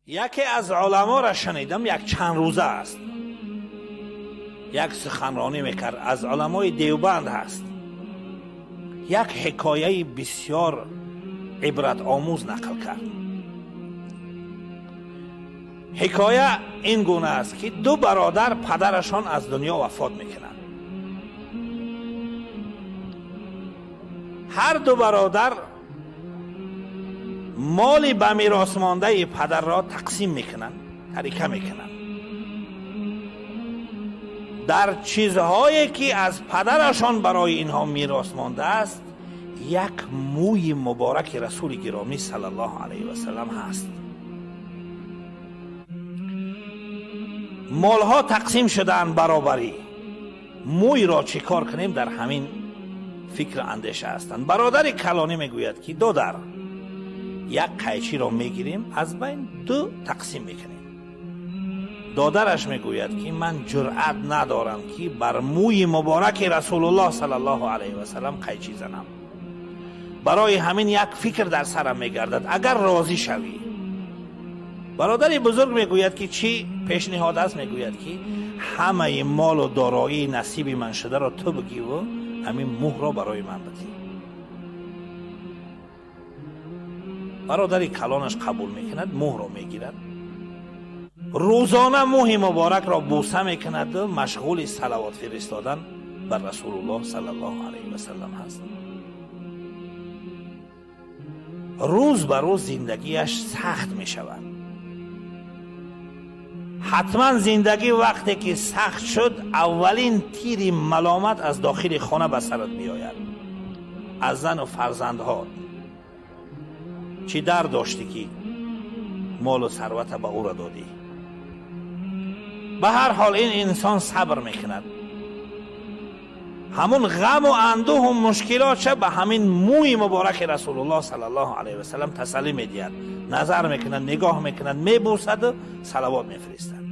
Яке аз уламоро шунидам, як чанд рӯза аст, як суханронӣ мекард, аз уламои Девбанд ҳаст. Як ҳикояи бисёр ибратомӯз нақл кард. Ҳикоя ин гуна аст, ки ду бародар падарашон аз дунё вафот мекунанд. Ҳар ду бародар моли ба мерос мондаи падарро тақсим мекунанд, тарика мекунанд. Дар чизҳое ки аз падарашон барои инҳо мерос мондааст, як мӯи мубораки расули гиромӣ саллаллоҳу алайҳи васаллам ҳаст. Молҳо тақсим шудаанд баробарӣ, мӯйро чӣ кор кунем, дар ҳамин фикр андеша ҳастанд. Бародари калонӣ мегӯяд, ки додар, як қайчиро мегирем, аз байн ду тақсим мекунем. Додараш мегӯяд, ки ман ҷуръат надорам, ки бар мӯи мубораки расулуллоҳ саллаллоҳу алайҳи васаллам қайчӣ занам. Барои ҳамин як фикр дар сарам мегардад, агар розӣ шавӣ. Бародари бузург мегӯяд, ки чӣ пешниҳод аст? Мегӯяд, ки ҳамаи молу дороии насиби ман шударо ту бигиву ҳамин мӯҳро барои ман бидӣ. Бародари калонаш қабул мекунад, мӯҳро мегирад, рӯзона мӯҳи муборакро бӯса мекунаду машғули салавот фиристодан бар расулуллоҳ саллаллоҳу алайҳи васаллам ҳаст. Рӯз ба рӯз зиндагиаш сахт мешавад. Ҳатман зиндагӣ вақте ки сахт шуд, аввалин тири маломат аз дохили хона ба сарат меояд, аз зану фарзандҳо. Чӣ дар доштӣ, ки молу сарвата ба ӯра додӣ? Ба ҳар ҳол ин инсон сабр мекунад. Ҳамун ғаму андӯҳу мушкилотша ба ҳамин мӯи мубораки расулуллоҳ саллаллоҳу алайҳи васаллам тасаллӣ медиҳад, назар мекунад, нигоҳ мекунад, мебӯсаду салавот мефиристад.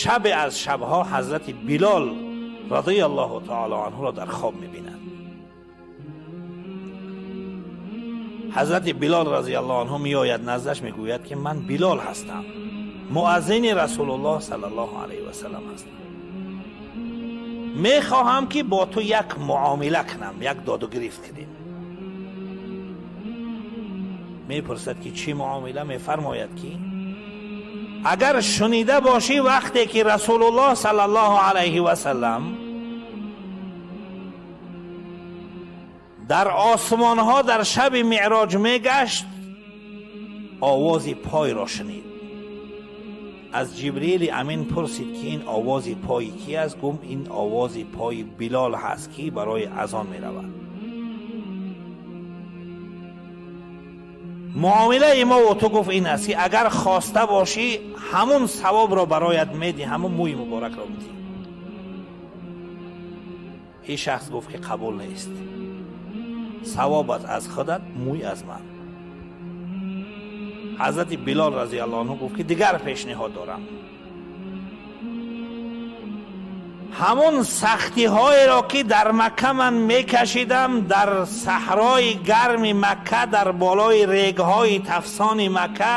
Шабе аз шабҳо ҳазрати Билол радиаллоҳу таоло анҳуро дар хоб мебинад. Ҳазрати Билол разиаллоҳу анҳу меояд наздаш, мегӯяд, ки ман Билол ҳастам, муаззини расулуллоҳ саллаллоҳу алайҳи васаллам ҳастам, мехоҳам, ки бо ту як муомила кунам, як доду гирифт кунем. Мепурсад, ки чӣ муомила? Мефармояд, ки агар шунида бошӣ, вақте ки расулуллоҳ саллаллоҳу алайҳи васаллам дар осмонҳо дар шаби меъроҷ мегашт, овози пойро шунид. Аз ҷибрили амин пурсид, ки ин овози пои ки аст? Гуфт, ин овози пои Билол ҳаст, ки барои азон меравад. Муомилаи мо ва ту, гуфт, ин аст, ки агар хоста бошӣ, ҳамун савобро бароят медиҳ, ҳамун мӯи муборакро бидиҳ. Ин шахс гуфт, ки қабул нест, савобат аз худат, мӯй аз ман. Ҳазрати Билол разиаллоҳу анҳу гуфт, ки дигар пешниҳод дорам. Ҳамун сахтиҳоеро, ки дар Макка ман мекашидам, дар саҳрои гарми Макка, дар болои регҳои тафсони Макка,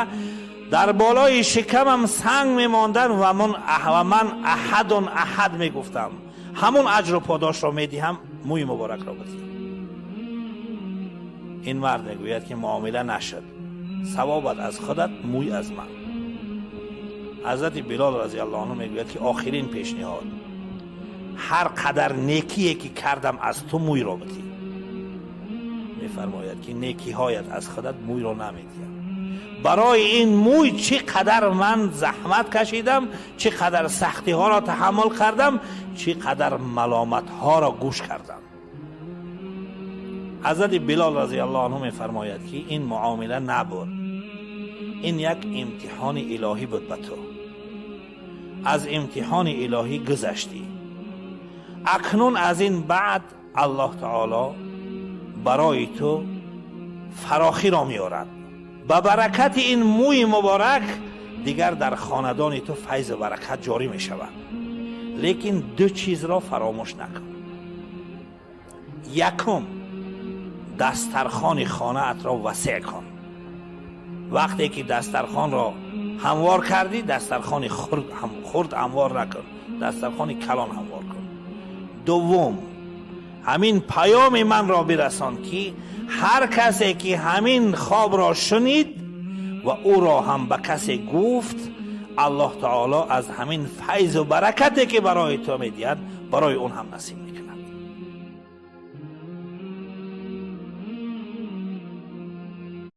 дар болои шикамам санг мемонданд ва ман аҳадун аҳад мегуфтам, ҳамун аҷру подошро медиҳам, мӯи муборакро бидиҳ. Ин мард мегӯяд, ки муомила нашуд, савобат аз худат, мӯй аз ман. Ҳазрати Билол разиаллоҳу анҳу мегӯяд, ки охирин пешниҳод, ҳар қадар некие ки кардам, аз ту мӯйро бидиҳ. Мефармояд, ки некиҳоят аз худат, мӯйро намедиҳам. Барои ин мӯй чӣ қадар ман заҳмат кашидам, чӣ қадар сахтиҳоро таҳаммул кардам, чӣ қадар маломатҳоро гӯш кардам. Ҳазрати Билол разиаллоҳу анҳу мефармояд, ки ин муомила набуд, ин як имтиҳони илоҳӣ буд ба ту. Аз имтиҳони илоҳӣ гузаштӣ. Акнун аз ин баъд аллоҳ таоло барои ту фарохиро меорад. Ба баракати ин мӯи муборак дигар дар хонадони ту файзу баракат ҷорӣ мешавад. Лекин ду чизро фаромӯш накун. Якум, дастархони хонаатро васеъ кун. Вақте ки дастархонро ҳамвор кардӣ, дастархони хурд ҳамвор накун, дастархони калон ҳамвор кун. Дуввум, ҳамин паёми манро бирасон, ки ҳар касе ки ҳамин хобро шунид ва ӯро ҳам ба касе гуфт, Аллоҳ таоло аз ҳамин файзу баракате, ки барои ту медиҳад, барои он ҳам насиб мекунад.